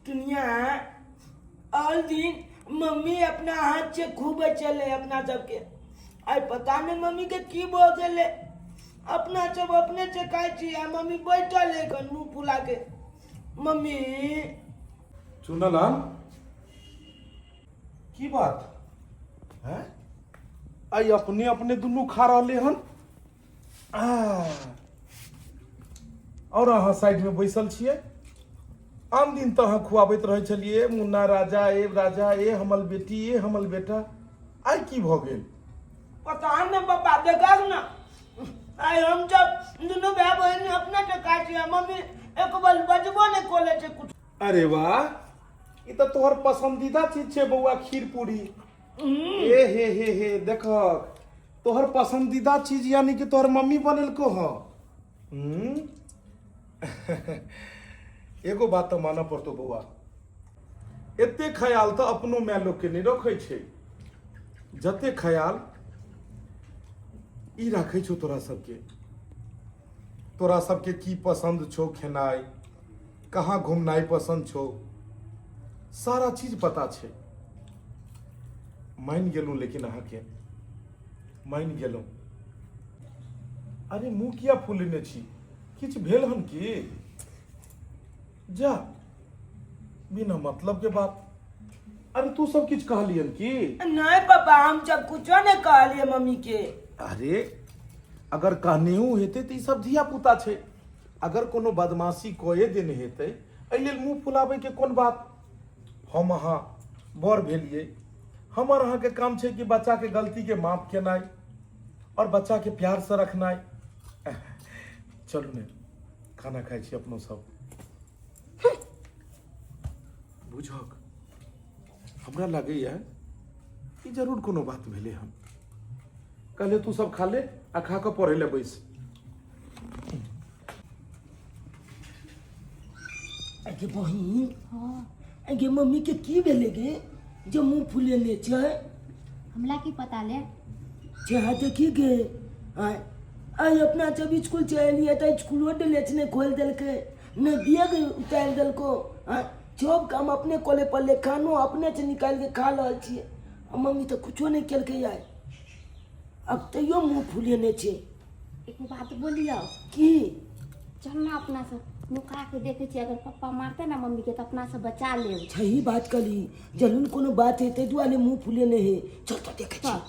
दुनिया ऑल दिन मम्मी अपना हाथ से खूब चले अपना सबके। आइ पता नहीं मम्मी के की भऽ गेलै। अपना सब अपने से खाइ छी आ मम्मी बैठल है एखन मुँह फुला के। मम्मी चुनलाल, की बात हैं? आइ अपने अपने दुनू खा रहले हन आ, और अहाँ साइड में बैसल छियै। आन दिन तऽ अहाँ खुआबैत रहै छलियै, मुन्ना राजा, ए राजा, ए हमल बेटी, ए हमल बेटा। आइ की भऽ गेल? पता नहीं पापा, देखा ना, आइ हम सब दुनू भाई बहिन अपने से खाइ छियै, मम्मी एक बार बजबो नहीं कोले छै कुछ। अरे वाह, ई तऽ तोहर पसंदीदा चीज छै बौआ, खीर पूरी। ए हे हे हे, देखक तोहर पसंदीदा चीज यानी कि तोहर मम्मी बनेलको हँ। एगो बात तऽ मानऽ पड़तौ बौआ, एते ख्याल तऽ अपनो माय लोकके नहि रखै छै जते ख्याल ई राखै छौ तोरा सबके। तोरा सबके की पसन्द छौ खेनाइ, कहाँ घुमनाइ पसन्द छौ, सारा चीज पता छै। मानि गेलहुँ, लेकिन अहाँके मानि गेलहुँ। अरे मुँह किया फुलेने छी? किछु भेल हन की? जा, बिना मतलब के बात। अरे तू सब किछु कहलियन की? नहीं पापा, हम सब कुछो नहीं कहलिए मम्मी के। अरे अगर कहनेहु हेतै तऽ ई सब धिया पुता छै, अगर कोनो बदमाशी कए देने हेतै, एहि लेल मुँह फुलाबैके कोन बात? हम अहाँ बड़ भेलियै, हमर अहाँके काम छै कि बच्चाके गलतीके माफ केनाइ आओर बच्चाके प्यारसँ रखनाइ। चलू ने, खाना खाइ छी अपनो सब। बुझक, हमरा लागैए कि जरूर कोनो बात भेलै हन। कहले तू सब खा ले आ खा कऽ पढ़ै लए बैस। अगे बहिन। हाँ। अगे मम्मी के की भेलै गे जे मुंह फुलेने छै? हमरा की पता ले। छै देखी गे, आय आइ अपना जब स्कूल से एलियै तऽ स्कूलो ड्रेस नहि खोलि देलकै, नहि बैग उतारि देलको। आय सब काम अपने कऽ ले पड़लै, खानो अपने से निकालि के खा रहल छियै आ मम्मी तऽ कुछो नहि केलकै आइ। आब तैयो मुँह फुलेने छै। एगो बात बोलियो? की? चल ना, अपना सब नुका के देखे छियै, अगर पप्पा मारते ना मम्मी के तऽ अपना सब बचा लेब। सही बात कहली, जरूर कोनो बात है, ताहि दुआरे मुँह फुलेने है। चल तऽ देखै छी। चल।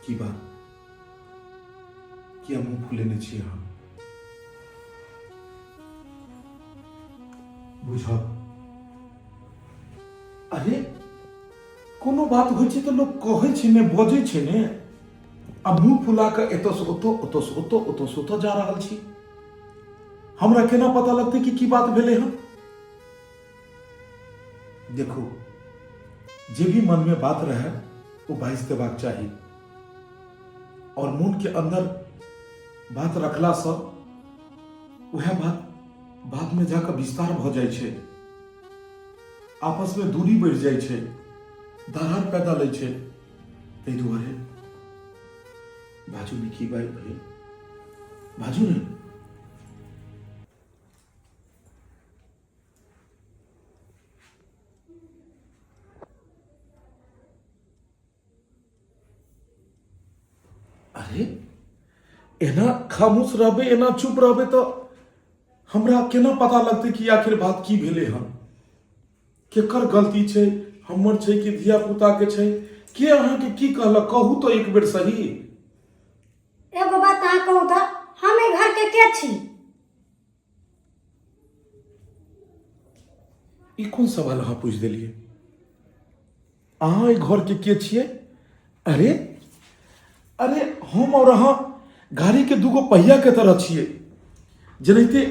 की बात, किया मुँह फुलेने छी अहाँ? बुझल, अरे कोनो बात होइ छै तऽ लोक कहै छै ने, बजै छै ने। आ मुँह फुला कऽ एतऽसँ ओतऽ, ओतऽसँ ओतऽ, ओतऽसँ ओतऽ जा रहल छी। हमरा केना पता लगतै कि की बात भेलै हन? देखू, जे भी मन में बात रहे वो बाजि देबाक चाही और मन के अंदर बात रखला से वह बात बाद में जाकर विस्तार भ जाइ छै, आपस में दूरी बढ़ि जाइ छै, दरार पैदा लै छै। ताहि दुआरे बाजू ने, की बात भेल, बाजू ने। अरे एना खामोश रहबै, एना चुप रहबै तऽ हमरा केना पता लगतै कि आखिर बात की भेलै हन? केकर गलती छै, हमर छै कि धिया पुता के छै? के अहाँके की कहलक, कहू तऽ एक बेर सही। एगो बात अहाँ कहू तऽ, हम एहि घर के के छी? ई कोन सवाल अहाँ पूछि देलियै, अहाँ एहि घरके के छियै? अरे अरे, हम और अहाँ गाड़ी के दूगो पहिया के तरह छियै। जेनाहिते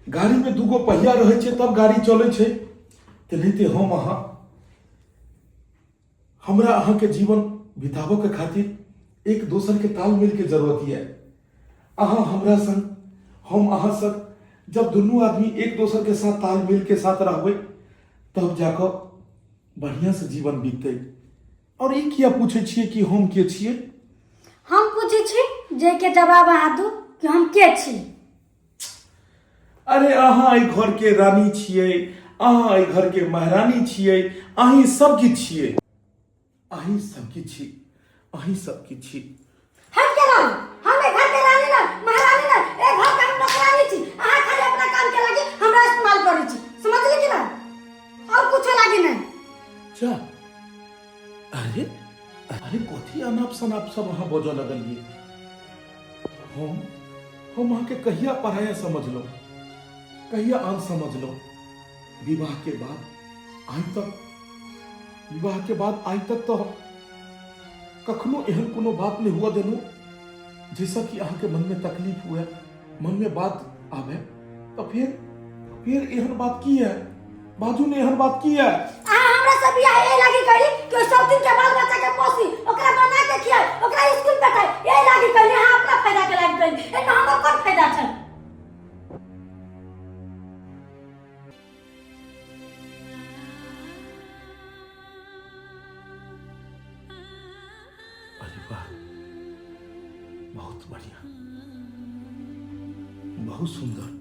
गाड़ी में दूगो पहिया रहै छै तब गाड़ी चलै छै, तेनाहिते हम अहाँ, हमरा अहाँके जीवन बिताबऽ के खातिर एक दोसर के तालमेल के जरूरत यऽ। अहाँ हमरा संग, हम अहाँ संग, जब दुनू आदमी एक दोसर के साथ तालमेल के साथ रहबै तब जाकऽ बढ़िआँसँ जीवन बीततै। आओर ई किया पूछै छियै कि हम के छियै? हम पूछै छी जाहिके जवाब अहाँ दू कि हम के छी। अरे अहाँ एहि घरके रानी छियै, अहाँ एहि घरके महारानी छियै, अहीं सब किछु छियै, अहीं सब किछु छी, अहीं सब किछु छी। हट के रहू, हम ए घर के रानी ना महारानी ना, ए घर के हम नौकरानी छी। अहाँ खाली अपना काम के लागी हमरा इस्तेमाल करै छी, समझली कि ना? और कुछो लागी नहीं। जा, अरे अरे कथी अनाप शनाप सब अहाँ बजऽ लगलियै? हम अहाँके कहिया पराया समझलहुँ, कहिया आन समझलहुँ? विवाह के बाद आइ तक, विवाह के बाद आइ तक तऽ कखनो एहन कोनो बात नहि हुअ देलहुँ जाहिसँ कि अहाँके मनमे तकलीफ हुए, मनमे बात आबे। तऽ फेर एहन बात की है? बाजू ने, एहन बात की है? अहाँ हमरा से बियाह एहि लागी करी कि सब दिन के बाल बच्चा के पोसी, ओकरा बना के खियाई, ओकरा स्कूल पठाई, एहि लागी करी। अहाँ अपना फायदा के लागी करी, एहिमे हमर कोन फायदा छै? अरे वाह, बहुत बढ़िया, बहुत सुंदर।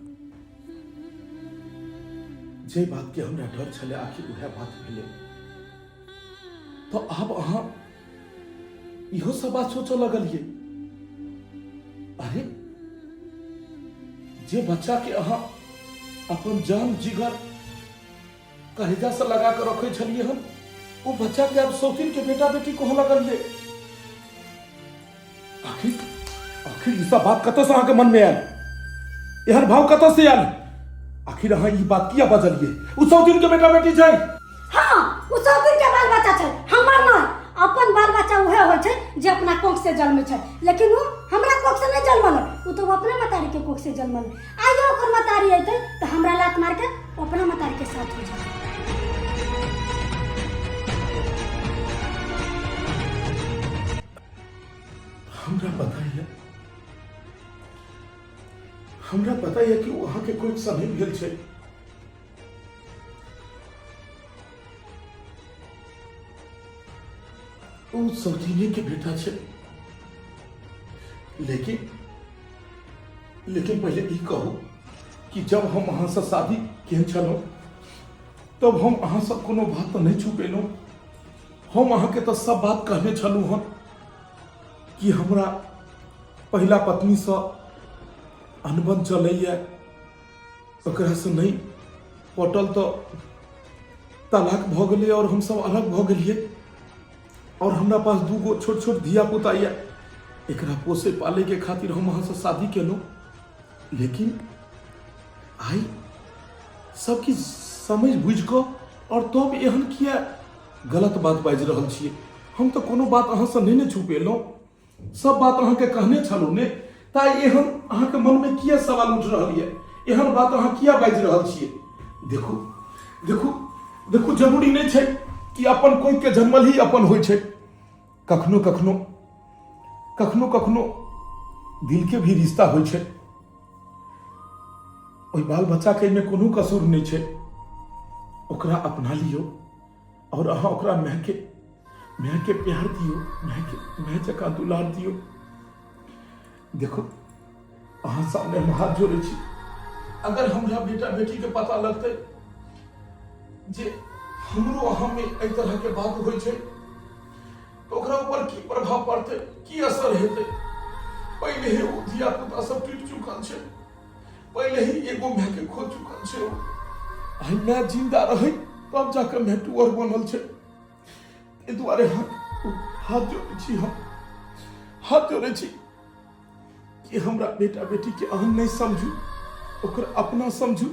जे बात के हमरा डर छलै आखिर उएह बात भेलै। तो आब अहाँ इहो सब बात सोचऽ लगलियै? अरे जे बच्चा के अहाँ अपन जान जिगर कलेजा से लगा के रखे छलिए हन, ओ बच्चा के आब शौकीन के बेटा बेटी कह लगलिए। आखिर आखिर ई सब बात कतऽ से अहाँके मन में आयल? एहन भाव कतऽ से आयल? आखिर अहाँ ई बात किया बजलिए? ओ शौकीन के बेटा बेटी छै। हाँ, ओ शौकीन के बाल बच्चा छै, हमर नहि। अपन बाल बच्चा उहे होइ छै जे अपना कोख से जन्मै छै, लेकिन ओ हमरा कोख से नहि जन्मल, ओ तऽ अपना मतारी के कोख से जन्मल। आइयो ओकर मतारी अयतै तऽ हमरा लात मार के अपना मतारी के साथ हो जाए। हमरा पता है, हमरा पता है कि वहां के कोई नहीं भेल छै। ओ सौतीने के बेटा छै, लेकिन लेकिन पहले ई कहू कि जब हम अहाँ से शादी केने छलहुँ तब हम अहाँ से कोनो बात तऽ नहि छुपेलहुँ। हम अहाँके तऽ सब बात कहने छलहुँ हन कि हमरा पहिला पत्नीसँ अनबन चलैए, ओकरासँ नहि पटल तऽ तलाक भऽ गेलै आओर हमसब अलग भऽ गेलियै, और हमरा पास दू गो छोट छोट धिया पुता यऽ, एकरा पोसे पाले के खातिर हम अहाँ से शादी केलहुँ। लेकिन आइ सब किछु समझ बुझि कऽ और तब एहन किया गलत बात बाजि रहल छियै? हम तऽ कोनो बात अहाँसँ नहि ने छुपेलहुँ, सब बात अहाँके कहने छलहुँ ने। तऽ आइ एहन अहाँके मनमे किया सवाल उठि रहल यऽ? एहन बात अहाँ किया बाजि रहल छियै? देखू देखू देखू, जरूरी नहि छै कि अपन कोइ के जन्मल ही अपन होइ छै। कखनो कखनो कखनो कखनो दिल के भी रिश्ता होइ छै। ओहि बाल बच्चा के एहिमे कोनो कसूर नहि छै, ओकरा अपना लियौ और अहाँ ओकरा माय के प्यार दियौ, माय जकाँ दुलार दियौ। देखो, अहाँ सामने हम हाथ जोड़ै छी, अगर हमरा बेटा बेटी के पता लगतै जे हमरो अहाँ में एहि तरह के बात होइ छै तऽ ओकरा ऊपर की प्रभाव पड़तै, की असर हेतै? पहिले ही ओ धिया पुता सब टूटि चुकल छै, पहिले ही एगो माय के खो चुकल छै। ओ आइ माय जिंदा रहै तब जाके माय टुअर बनल छै। एहि दुआरे हम हाथ जोड़ै छी, हम हाथ जोड़ै छी कि हमरा बेटा बेटी के अहाँ नहि समझू, ओकरा अपना समझू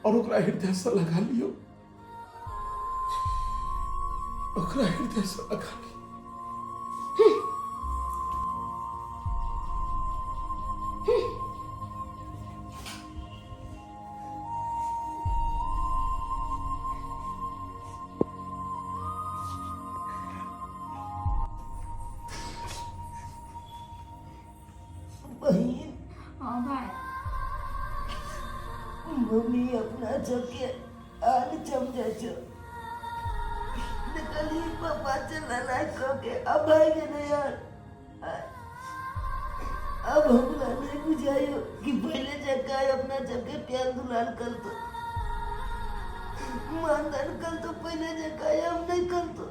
और ओकरा हृदय से लगा लियौ, ओकरा हृदय से लगा लियौ। बहिन। हाँ भाई। मम्मी अपना सबके आन समझै छौ। छली पप्पा से लड़ाई कऽ के अब भागि गेलै यार। अब हमरा नहीं बुझायो कि पहले जगह अपना सबके प्यार दुलार करतो, मानदान करतो, पहले जगह अब नहीं करतो।